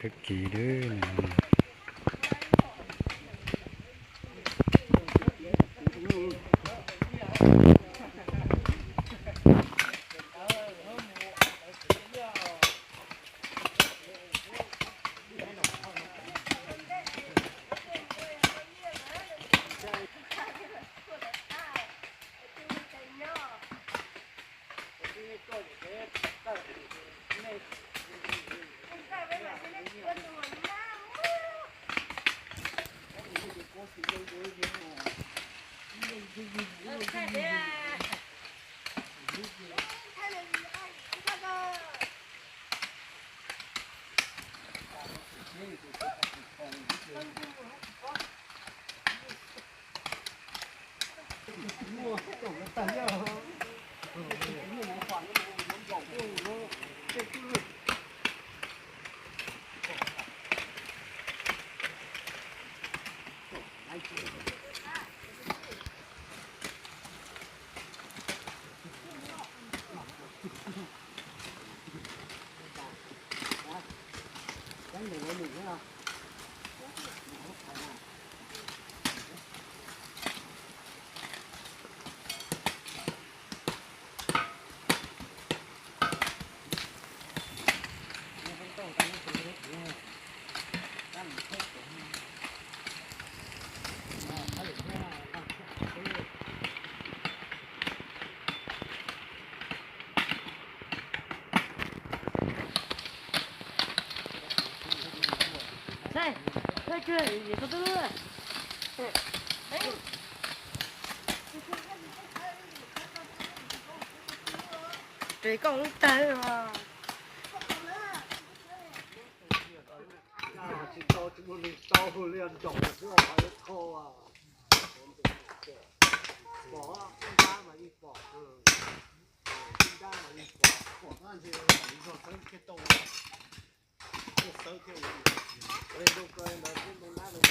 Kawg kiag li. Tes koj lub tag. Tsis tau, tsis muaj neeg tau li, nraum xwb, qhov yuav kho. Pom, ntab mas yeej pom, ntab mas yeej pom, pom ntab ntshe nrog sawv thiaj tau, thiaj sawv thiaj li. Zoo kawg ntawd thiab, ntoo ntab no.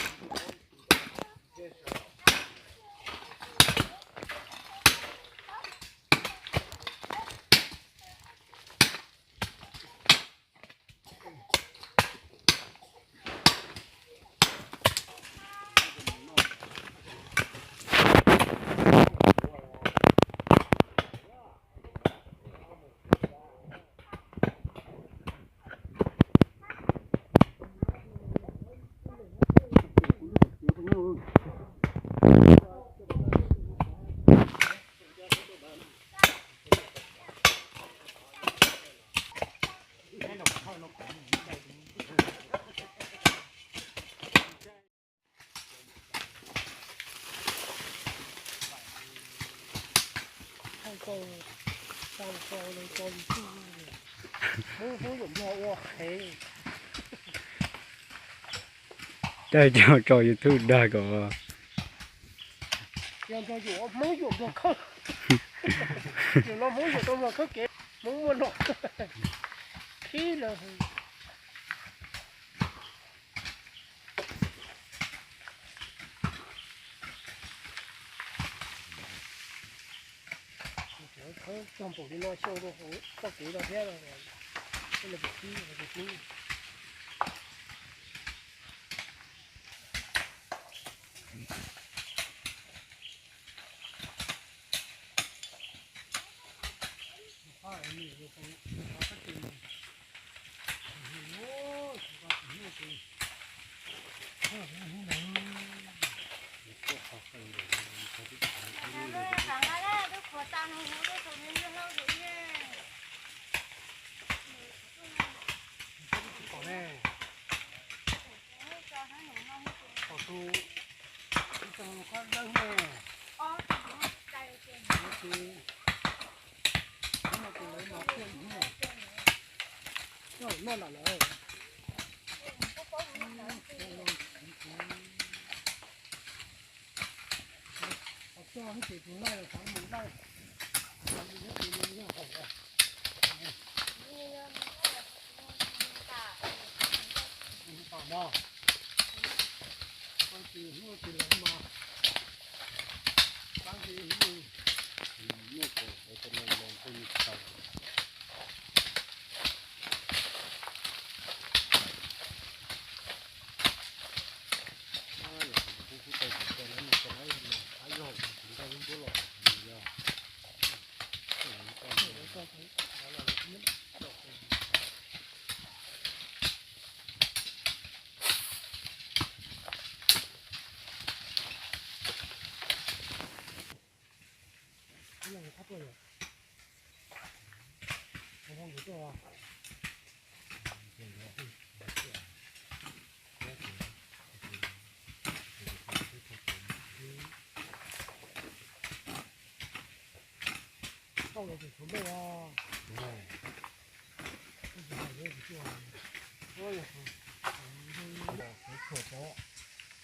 Caij coj tso YouTube dag kom. Yog nrog yuav Hmoob yuav nrog khawb, yog no Hmoob yuav tau nrog khawb kev, Hmoob muaj no khib lawm. Khawb txog npaum li no xyov rau hauv txoj kev no thiab.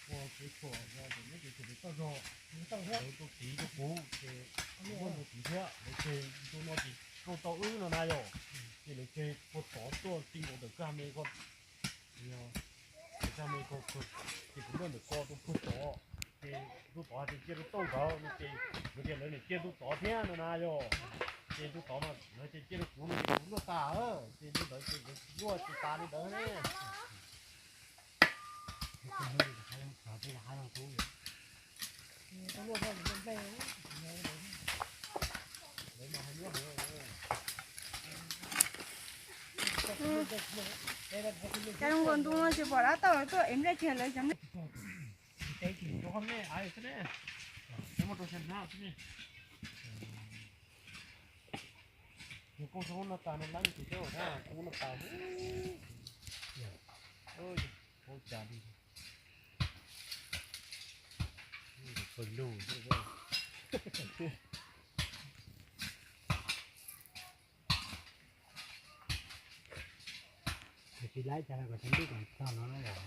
Ua kev tshuam no ces neb ces tshuam pem toj zog, lawv tuaj tiv rau kuv ces muaj tus tiv thiab lawv ces tus no ces tuaj tau wb no na yom, ces lawv ces puag tod tuaj ti nkaus ntawm kag me ko, kag me ko, ces kuv nyob ntawm ko tus puag tod, ces tus tod hais tias cia rau toj nkawd no ces lawv tias lawv niam cia tus tod thiab no na yom, ces tus tod mas lawv tias cia rau kuv no ces kuv luaj tas, ces li ntawd ces lawv luaj ces tas li ntawd ne. Cas zoo nkaus ntu no tsis pom dab tauj lawv tuaj ev nplej kiag lawv cov nplej. Koj no tas no lab ces koj na, koj no tas, ua cas li, pawg lug. Tsis laib cas los kom tsis ntuj kom txog no na yom.